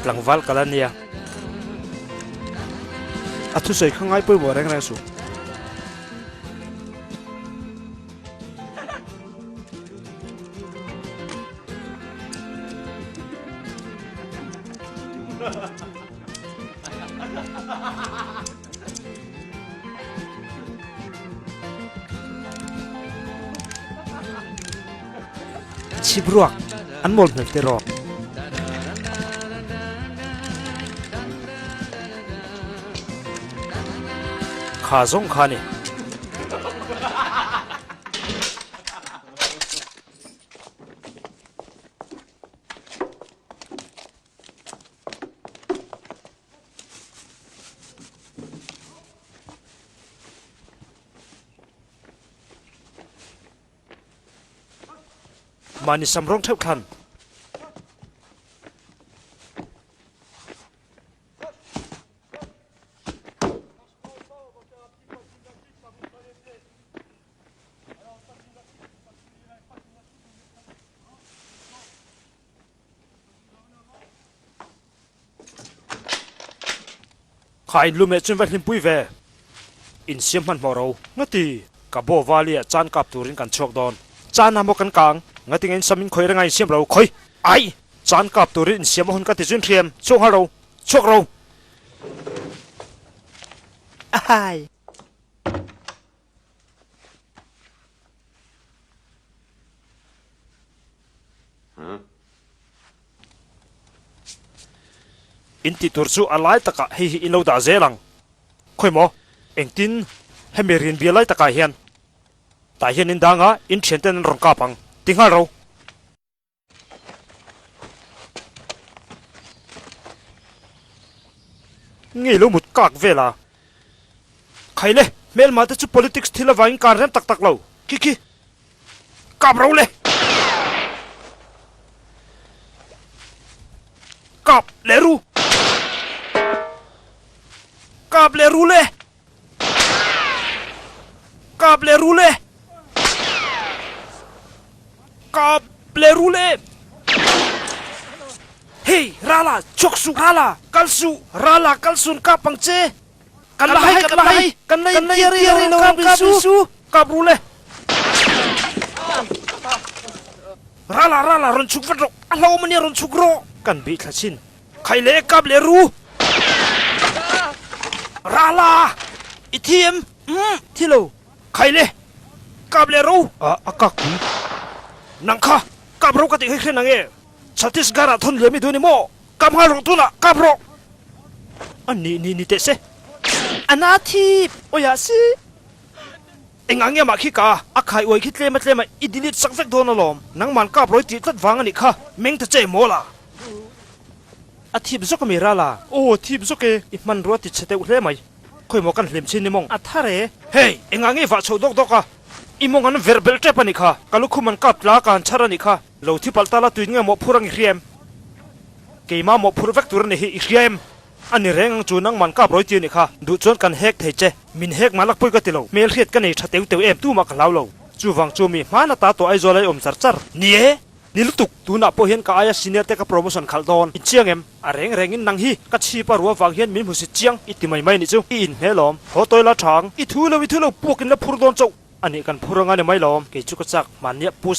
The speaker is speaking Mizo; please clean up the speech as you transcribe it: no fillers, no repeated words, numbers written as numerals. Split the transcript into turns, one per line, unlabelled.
Tlangval kal a nia. A thusawi kha ngai pawimawh reng reng suh. Chhip ruak an mawl hmel te rawh. Kha zawng kha ni. Mahni sam rawng theuh thlan. Kha in lumeh chun va hlimpui ve. In siam hmanhmawh ro. Ngati, ka baw vali ah chan kap turin kan chhuak dawn. Chan ah maw kan kang? Ngati nge in sam in khawi renga in siam ro? Khawi! Ai! Chan kap turin in siam a hun ka ti chun hriam. Chhuak nghal ro. Chhuak ro!
Ai!
In tih tur chu a lai takah hei hi in lo dah zel ang. Khawi maw? Engtin? Hemi rin bia lai takah hian tah hian in dang a, in thianten an rawn kap ang. Ti nghal ro. Ngei lo mut kak vel a. Khaile, hmelma te chu politics thil avangin kar rem tak tak lo. Khi khi. Kap ro le. Kap le ru. Kap le ru le. Kap leh ru le! Kap leh ru le! Hey, Rala, chhuak suh! Rala, kal suh! Rala, kal suh, kap ang che! Kan la hai, kan la hai! Kan la intiar i lo kap in su! Kap ru le! Rala, Rala, rawn chhuk vat rawh! A hlauhawm ania, rawn chhuk rawh! Kan bih thla chin. Khai leh kap leh ru! Rala! I thi em? Umm, thi lo. Khai le! Kap leh ro! A, a kak pui. Nang kha, kap ro ka tih hi hre nang e. Chhattisgarh ah thawn liam i duh ni maw? Kap nghal rawh tunah, kap rawh! A nih nih ni teh se.
A na thip, awiah si.
Engah nge mah khi ka a khai uai khi tlem a tlem a i delete sak vek dawn alawm. Nangman kap ro i tih tlat vang a nih kha. Meng ta che mawl a. A thip zawk a mi ral a. Aw thip zawk e. I hmanrua ti chhe deuh hle mai. Khawi maw kan hlim chin ni mawng. A thar e. Hey! Engah nge vah chhoh dawk dawk a? I mawng an verh belh tep a nih kha. Ka lukhum an kap tla ka han chhar a nih kha. Lo thi palh ta la tuin nge mawhphur ang i hria em? Keimah mawhphur vek tur a ni hi i hria em? A ni reng ang chu nangman kap rawi tir nih kha. Duh chuan kan hek thei che. Min hek mah lakpui ka ti lo. Hmel hriat ka nei tha teu teu em tumah ka hlau lo. Chuvang chu mi hmana ta tawh Aizawl ai awm char char. Ni e! Ni lutuk! Tunah pawh hian ka aia senior te ka promotion khalh dawn. I chiang em? A reng rengin nang hi ka chhip a ruah vang hian min hmu si chiang i ti mai mai nih chu. I inhmel awm. Haw tawi la tha ang. I thu lo i thu lo puak in la phur dawn chauh. A nih kan phur anga ni mai lawm. Kei chu ka chak. Mahnia pu.